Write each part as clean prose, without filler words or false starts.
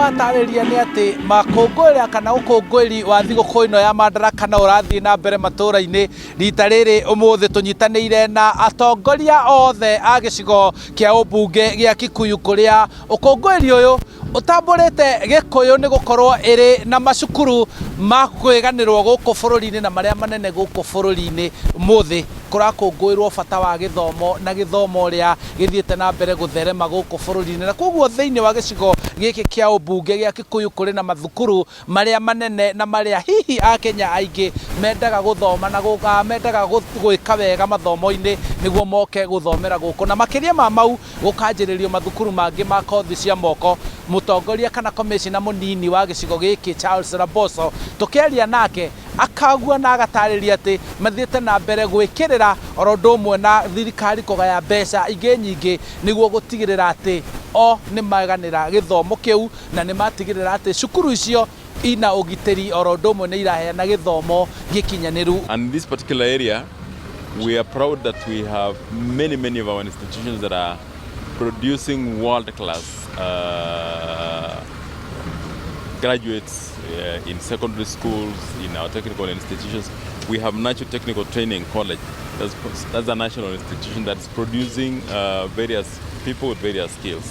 watarĩria nĩ atĩ makũngũĩra kana ũkũngũĩri wa thigũkũ ĩno ya Madaraka no ũrathiĩ na mbere matũra-inĩ. Rita rĩrĩ ũmũthĩ tũnyitanĩire na atongoria othe a gĩcigo kĩa ũmbunge gĩa Kikuyu kũrĩa ũkũngũĩri ũyũ ũtambũrĩte Gĩkũyũ nĩ gũkorwo ĩrĩ na macukuru ma kwĩganĩrwo gũkũ bũrũri-inĩ na marĩa manene gũkũ bũrũri-inĩ. Ũmũthĩ kũrakũngũĩrwo bata wa gĩthomo na gĩthomo ũrĩa gĩthiĩte na mbere gũtherema gũkũ bũrũri-inĩ, na kwoguo thĩinĩ wa gĩcigo gĩkĩ kĩa ũmbunge gĩa Kikuyu kũrĩ na mathukuru marĩa manene na marĩa hihi Akenya aingĩ mendaga gũthoma na mendaga gwĩka wega mathomo-inĩ nĩguo moke gũthomera gũkũ, na makĩria ma mau gũkanjĩrĩrio mathukuru mangĩ ma kothi cia moko. Mũtongoria kana komĩcina mũnini wa gĩcigo gĩkĩ Charles Raboso tũkĩaria nake akagua na agatarĩria atĩ mathiĩte na mbere gwĩkĩrĩra oro ũndũ ũmwe na thirikari kũgaya mbeca ingĩ nyingĩ nĩguo gũtigĩrĩra atĩ o nĩ maganĩra gĩthomo kĩu na nĩ matigĩrĩra atĩ cukuru icio ina ũgitĩri oro ũndũ ũmwe nĩ iraheana gĩthomo gĩkinyanĩru. And in this particular area, we are proud that we have many, many of our institutions that are producing world-class graduates in secondary schools, in our technical institutions. We have Natu Technical Training College. That's a national institution that's producing various people with various skills.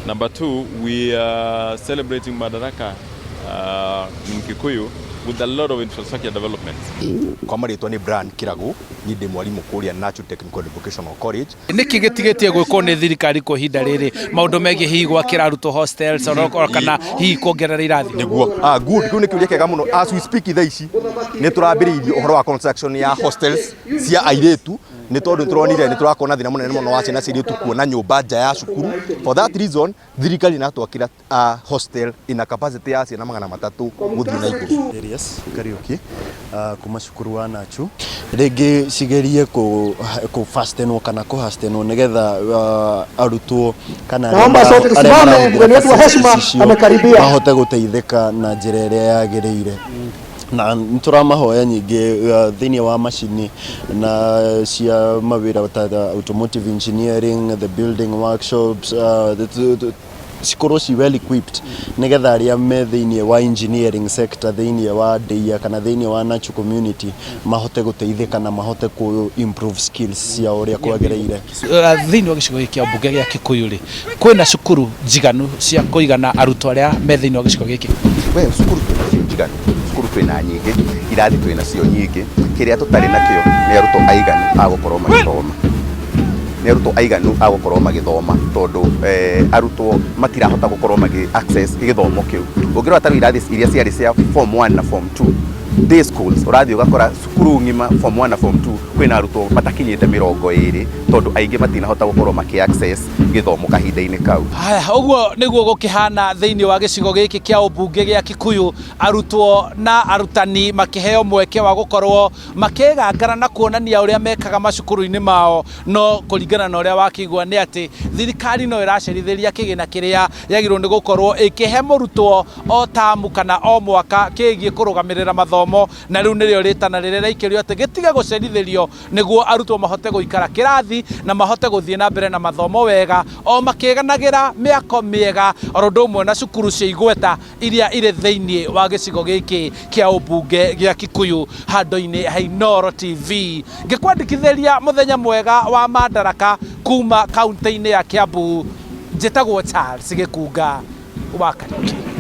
Number two, we are celebrating Madaraka in Kikuyu with a lot of infrastructure developments. Kwa marĩtwa nĩ Brian Kiragu, niĩ ndĩ mwarimũ kũrĩa Natu Technical Vocational College. Nĩkĩ gĩtigĩtie gwĩkwo nĩ thirikari kwa ihinda rĩrĩ maũndũ megiĩ hihi gwakĩra arutwo hostels oro kana hihi kuongerera irathi? Nĩguo, good, kĩu nĩ kĩũria kĩega mũno. As we speak, thaa ici nĩ tũrambĩrĩirie ũhoro wa construction ya hostels cia airĩtu, nĩ tondũ nĩ tũronire nĩ tũrakorwo na thĩna mũnene mũno wa ciana cia airĩtu kuona nyũmba nja ya cukuru. For that reason, thirikari ĩratwakĩra hostel ina capacity ya ciana 300 gũthiĩ na igũrũ. Elias Kariuki kuma cukuru wa Nachu, rĩngĩ cigerie kũ fastenwo kana kũ hastenwo nĩgetha arutwo kana arĩa Naomba sote arĩa tusimame, marahũthĩra mgeni wetu wa facilities heshima icio amekaribia. mahote gũteithĩka na njĩra ĩrĩa yagĩrĩire, na nĩ tũramahoya nyingĩ thĩinĩ wa macini na cia mawĩra ta the automotive engineering, the building workshops, cikorwo ci well equipped nĩgetha arĩa me thĩinĩ wa engineering sector thĩinĩ wa Ndeia kana thĩinĩ wa Nachu community mahote gũteithĩka na mahote ku improve skills ciao ũrĩa kwagĩrĩire. Thĩinĩ wa gĩcigo gĩkĩ kĩa mbunge gĩa Kikuyu rĩ, kwĩna cukuru njiganu cia kũigana arutwo arĩa me thĩinĩ wa gĩcigo gĩkĩ? We cukuru twĩna cio njiganu, cukuru twĩna nyingĩ, irathi twĩna cio nyingĩ. Kĩrĩa tũtarĩ nakĩo nĩ arutwo aiganu a gũkorwo magĩthoma, nĩ arutwo aiganu a gũkorwo magĩthoma, tondũ arutwo matirahota gũkorwo magĩ access gĩthomo kĩu. Ũngĩrora ta rĩu irathi iria ciarĩ cia form 1 na form 2 day schools, ũrathiĩ ũgakora cukuru ng'ima form 1 na form 2 kwĩna arutwo matakinyĩte 20, tondũ aingĩ matinahota gũkorwo makĩ access gĩthomo kahinda-inĩ kau. Haya, ũguo nĩguo gũkĩhana thĩinĩ wa gĩcigo gĩkĩ kĩa ũmbunge gĩa Kikuyu, arutwo na arutani makĩheo mweke wa gũkorwo makĩgangara na kuonania ũrĩa mekaga macukuru-inĩ mao. No kũringana na ũrĩa wakĩigua nĩ atĩ thirikari no ĩracerithĩria kĩgĩna kĩrĩa yagĩrĩirwo nĩ gũkorwo ĩkĩhe mũrutwo o tamu kana o mwaka kĩgiĩ kũrũgamĩrĩra mathomo, na rĩu nĩrĩo rĩtana rĩrĩa rĩraikĩrio atĩ gĩtige gũcerithĩrio nĩguo arutwo mahote gũikara kĩrathi na mahote gũthiĩ na mbere na mathomo wega o makĩganagĩra mĩako mĩega oro ũndũ ũmwe na cukuru cia igweta iria irĩ thĩinĩ wa gĩcigo gĩkĩ kĩa ũmbunge gĩa Kikuyu. Handũ-inĩ ha Inooro TV ngĩkwandĩkithĩria mũthenya mwega wa Madaraka kuma kaunti-inĩ ya Kiambu, njĩtagwo Charles Gĩkunga wa Kariuki.